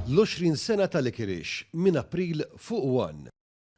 L-20 sena ta' Licorice minn April fuq One.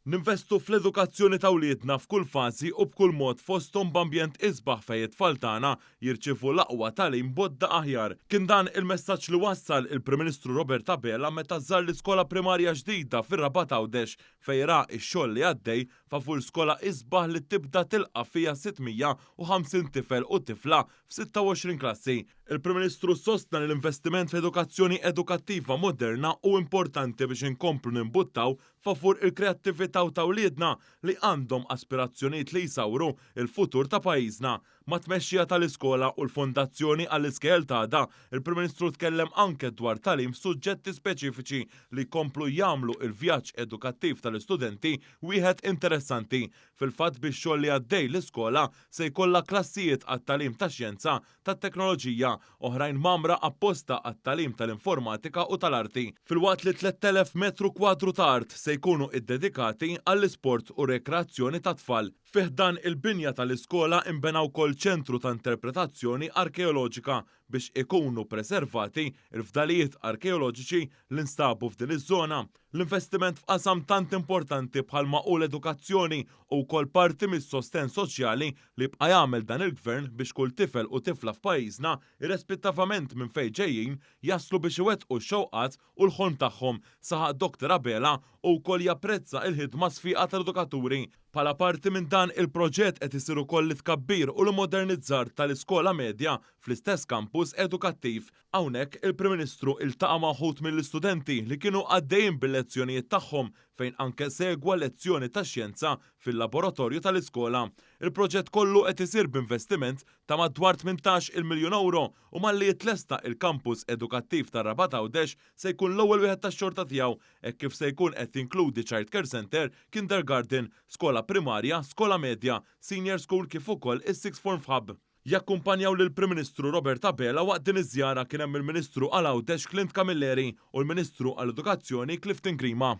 Ninvestu fl-edukazzjoni ta' wliedna f'kull fażi u b'kull mod fosthom b'ambjent isbaħ fejn it-tfal tagħna jirċievu l-aqwa tagħlim b'għodda aħjar. Kien dan il-messaġġ li wassal il-Prim Ministru Robert Abela meta żar l-iskola primarja ġdida fir-Rabat Għawdex fejn ra x-xogħol li għaddej favur skola isbaħ li tibda tilqa' fiha 650 tifel u tifla f'26 klassi. Il-Prim Ministru sostna li l-investiment f'edukazzjoni edukattiva moderna hu importanti biex inkomplu nimbuttaw favur il-kreattività u ta' wliedna li għandhom aspirazzjonijiet li jsawru l-futur ta' pajjiżna. Mat-tmexxija tal-iskola u l-Fondazzjoni għall-Iskejjel t'Għada, il-Prim Ministru tkellem anke dwar tagħlim f'suġġetti speċifiċi li jkomplu jagħmlu l-vjaġġ edukattiv tal-istudenti wieħed interessanti. Fil-fatt bix-xogħol li għaddej l-iskola se jkollha klassijiet għat-tagħlim tax-xjenza, tat-teknoloġija, oħrajn mgħammra apposta għat-tagħlim tal-informatika u tal-arti, filwaqt li 3,000 metru kwadru ta' art se jkunu ddedikati għall-isport u r-rekreazzjoni tat-tfal. Fi ħdan il-binja tal-iskola inbena wkoll ċentru ta' interpretazzjoni arkeoloġika biex ikunu preservati l-fdalijiet arkeoloġiċi li nstabu f'din iż-żona. L-investiment f'qasam tant importanti bħalma hu l-edukazzjoni hu wkoll parti mis-sostenn soċjali li jibqa' jagħmel dan il-Gvern biex kull tifel u tifla f'pajjiżna, irrespittavament minn fejn ġejjin, jaslu biex iwettqu x-xewqat u l-ħolm tagħhom, saħaq Dottor Abela u wkoll japprezza il-ħidma sfiqa tal-edukaturi. Bħala parti minn dan il-proġett qed isir ukoll it-tkabbir u l-immodernizzar tal-iskola medja fl-istess kampus edukattiv. Hawnhekk il-Prim Ministru iltaqa' ma' wħud mill-istudenti li kienu għaddejjin bil-lezzjonijiet tagħhom fejn anke segwa lezzjoni tax-xjenza fil-laboratorju tal-iskola. Il-proġett kollu qed isir b'investiment ta' madwar 18-il miljun ewro u malli jitlesta il-kampus edukattiv tar-Rabat Għawdex se jkun l-ewwel wieħed tax-xorta tiegħu hekk kif se jkun qed jinkludi child care centre, kindergarten, skola primarja, skola medja, senior school kif ukoll is-sixth form f'hub. Jakkumpanjaw lill-Prim Ministru Robert Abela waqt din iż-żjara kien hemm il-Ministru għal Għawdex Clint Camilleri u l-Ministru għall-Edukazzjoni Clifton Grima.